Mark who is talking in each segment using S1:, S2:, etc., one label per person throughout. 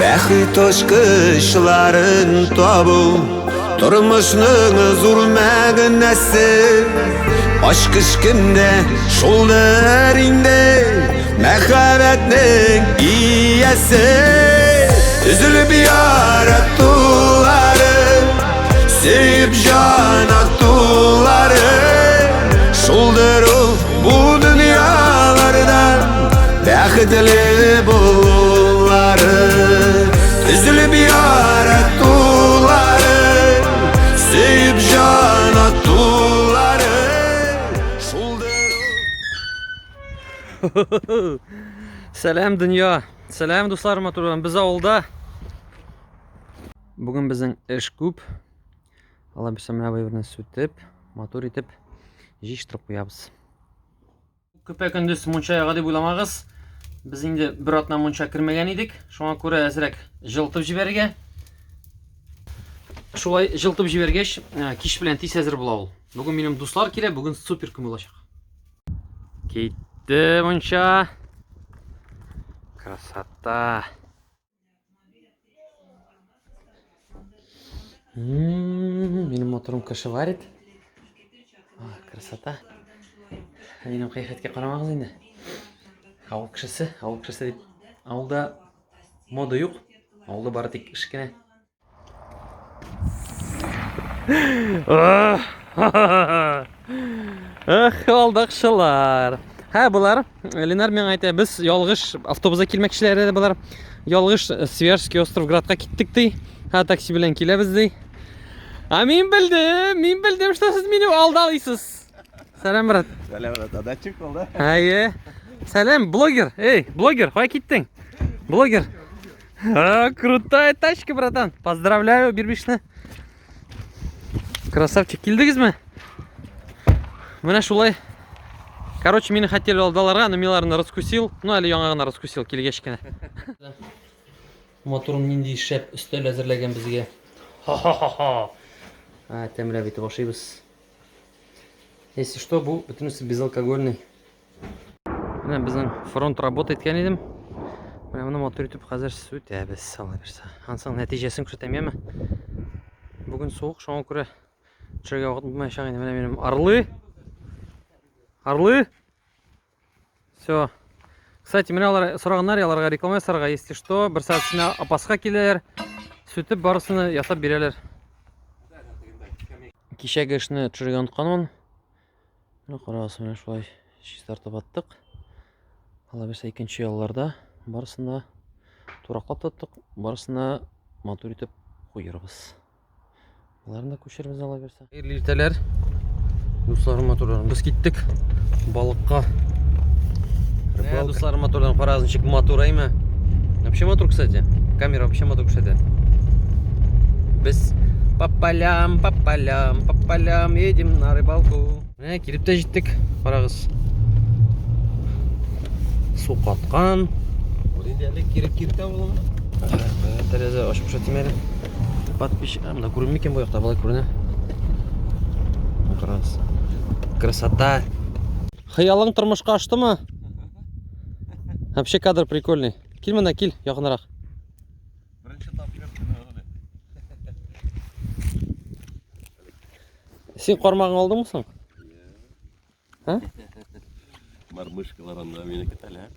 S1: Бәхет ачкычларын табу Тормышның зур мәгънәсе. Ачкыч кемдә, шулдыр инде Мәхәббәтнең иясе. Өзелеп яратулары, Сөеп җан атулары, Шулдыр ул бу дөньяларда Бәхетле булулары. Өзелеп яратулары, Сөеп җан атулары, Шулдыр ул.
S2: Сәлам, дөнья! Сәлам, дуслар, матурлар. Без авылда. Бүген безнең эш күп. Алла бирсә, менә бу әйберне сүтеп, матур итеп җыештырып куябыз. Көпә көндез мунча яга дип уйламагыз. Без инде бер атна мунча кермәгән идек. Шуңа күрә әзрәк җылытып җибәрергә. Шулай җылытып җибәргәч, э, кич белән тиз әзер була ул. Бүген минем дуслар килә, бүген супер көн булачак. Китте мунча. Красота. Минем моторым кеше варит. Красота. Минем кыяфәткә карамагыз инде. Авыл кешесе, авыл кешесе дип. Авылда мода юк. Авылда бары тик эш кенә. Эх, алдакчылар. Һә, болар, Ленар миңа әйтә, без ялгыш автобуска килмәкчеләр иде болар. Ялгыш Свияжский островградка киттек ди. Һә, такси белән киләбез ди. А мин белдем, мин белдем, что сез мине алдалыйсыз. Сәлам, брат.
S3: Сәлам, брат. Датчик был, да?
S2: Әйе. Сәлам, блогер. Эй, блогер, кая киттең? Блогер. А, крутая тачка, братан. Поздравляю, Бирбишне. Красавчик, килдегезме? Менә шулай. Короче, мине хотели алдаларга, но мин аларны раскусил. Ну, әле яңа гына раскусил, килгәч кенә. Матурым нинди шәп өстәл әзерләгән безгә. Ха-ха-ха-ха. А, тәмләп итеп ашыйбыз. Если что, бу бөтенесе безалкогольный. Менә безнең фронт работа иткән идем. Менә моны матур итеп хәзер сүтәбез, алла бирсә. Ансын нәтиҗәсен күрсәтәм, яме. Бүген суык, шуңа күрә төшәргә вакыт булмаячак инде. Менә минем орлы. Орлы. Все. Кстати, менә алар сораганнар, аларга реклама ясарга, если что, бер сәгать эчендә Апаска киләләр, сүтеп барысыны ясап бирәләр. Кичәге эшне төшерергә онытканмын. Менә карагыз, менә шулай чистартып аттык. Алла бирсә, икенче ялларда барысын да тураклап тоттык, барысын да матур итеп куербыз. Боларын да күчербез, Алла бирсә. Хәерле иртәләр. Дусларым, матурларым, без киттек балыкка. Рыбалка. Дусларым, матурларым, карагыз, ничек матур, әйме? Вообще матур, кстати. Камера вообще матур күрсәтә. Без по полям, по полям, по полям едем на рыбалку. Менә килеп тә җиттек. Карагыз. Су каткан.
S3: Ул инде әле кирәк киртә булган.
S2: Тәрәзә ачып күрсәтим әле. Подписчик, монда күренми икән бу якта, болай күренә. Карагыз. Красота. Хыялың тормышка аштымы? Вообще кадр прикольный. Кил монда, кил, якынрак.
S3: Беренче тапкыр.
S2: Син кармагың алдыңмы соң? А?
S3: Мормышкалар анда мине көтәләр.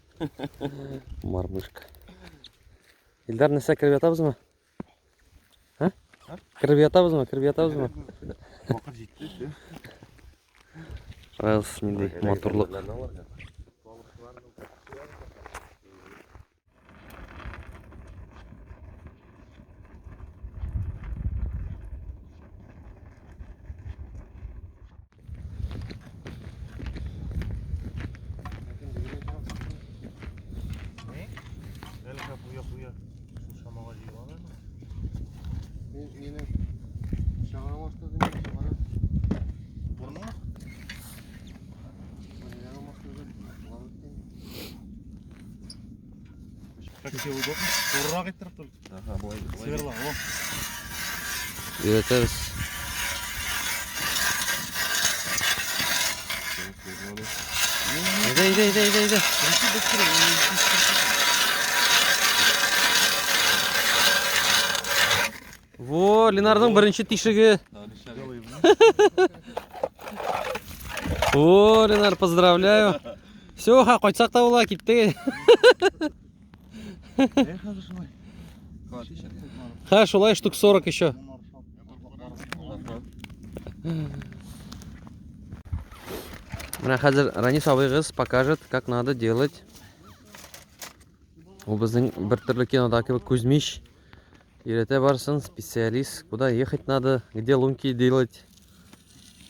S2: Мормышка. Илдар, нәрсә кереп ятабызмы? А? Кереп ятабызмы? Кереп ятабызмы?
S3: Вакыт җитте.
S2: Карагыз, нинди матурлык.
S3: Как тебе удобно? Турырак иттереп тор. Ага, болай. Сверла, о.
S2: Өйрәтәбез. Әйдә, әйдә, әйдә, әйдә, әйдә. Во, Ленарның беренче тишеге. О, Ленар, поздравляю. Все, ха, кайтсак та була, киттек. Ха, шулай штук 40 еще. Менә хәзер Ранис абыйгыз покажет, как надо делать. Ул безнең бер төрле кинода кебек Кузьмич. Өйрәтә барсын, специалист, куда ехать надо, где лунки делать,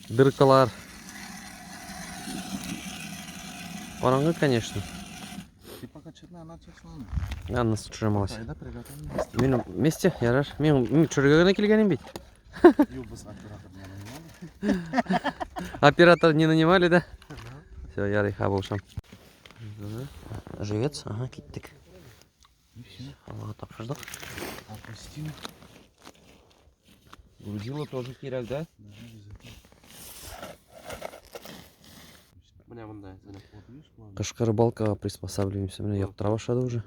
S2: дыркалар. Караңгы, конечно.
S3: Ты пока честно, она честно.
S2: Аннысы төшерәм алайса.
S3: Айда приготовим вместе.
S2: Мин вместе, ярар. Мин мин төшерергә генә килгәнем бит.
S3: Юк, без оператор не нанимали.
S2: Оператор не нанимали, да? Все, ярый, ха булышам. Живец, ага, киттек. Аллага тапшырдык.
S3: Опустил.
S4: Грузила тоже кирәк, да? Менә монда, менә.
S2: Кышкы рыбалкага приспосабливаемся. Менә яктыра башлады уже.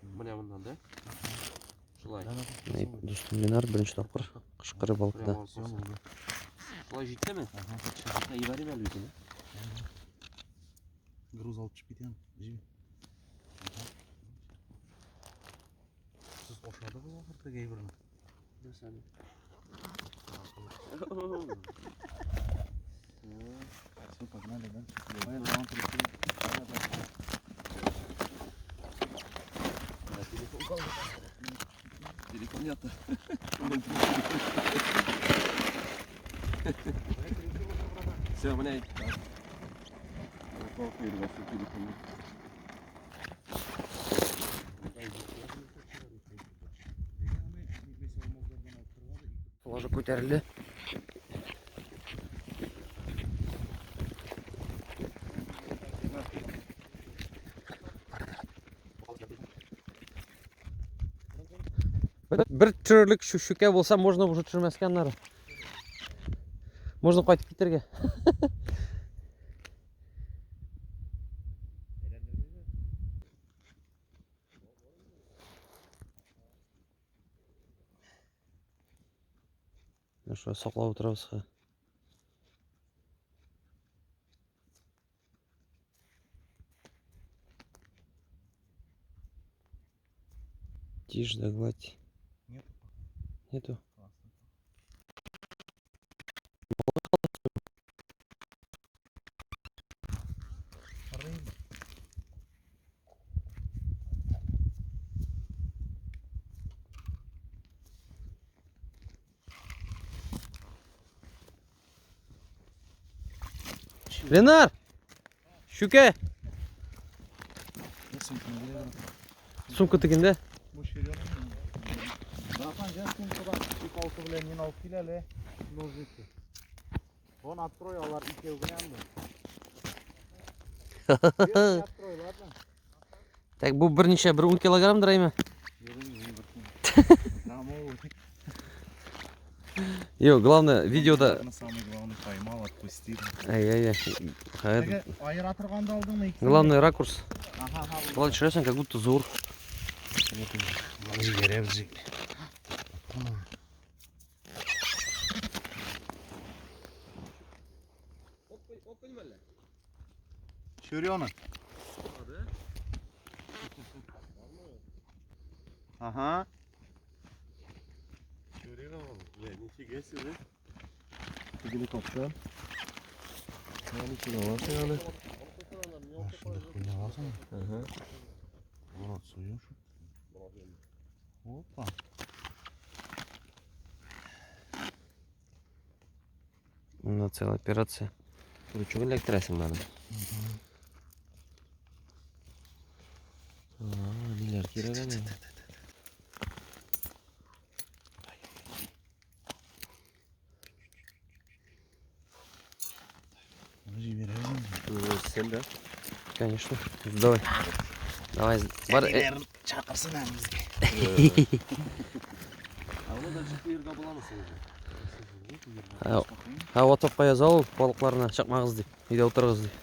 S4: Менә моннан, да? Шулай.
S2: Менә дустым Ленар беренче тапкыр кышкы рыбалкада.
S4: Шулай җиттеме? Ага. Ебәрим әле үзен.
S3: Груз алып төшеп китәм. Җиби. Сез ашадыгыз ахыр теге әйберне.
S4: Нәрсәне?
S3: Все, погнали, да? Давай, давай,
S4: Телефон ята. Все, менә.
S2: Флажы күтәрелде. Бер төрлек шүкә булса, можно уже төшермәскә аннары. Можно кайтып китәргә. Менә шулай саклап утырабыз. Ха. Тишь да гладь.
S3: Нету.
S2: Нету?
S3: Рыба.
S2: Ленар! Щука! Сумка тегендә.
S3: Бу Братан, я сумкадан палка белән мин алып кил әле. Ножницы. Вон открой, алар икәү генә анда. Открой, ладно?
S2: Так, бу берничә, бер 10 килограммдыр әйме? Юк, главное, видеода...
S3: Самый главный поймал, отпустил.
S2: Ай-яй-яй.
S3: Теге аера торганда алдыңмы икесен?
S2: Главный ракурс.
S3: Ага, ага.
S2: Болай төшерәсең, как будто зур.
S3: Җибәрәбез. Чурёнок. Ага.
S4: Нифига себе.
S3: Тегене тапты. Шунда хуйня аласың.
S4: Ага.
S3: В рот суешь. Опа.
S2: На целая операция.
S4: Крючок эләктерәсең моны. Ниләр кирәк әле? Сен дә?
S2: Конечно. Давай. Давай. Бар,
S3: Чакырсын әле безгә.
S4: Ә аны дальше куярга буламы соң уже?
S2: Ха, WhatsAppка яза ул балыкларны чыкмагыз дип. Өйдә утырыгыз дип.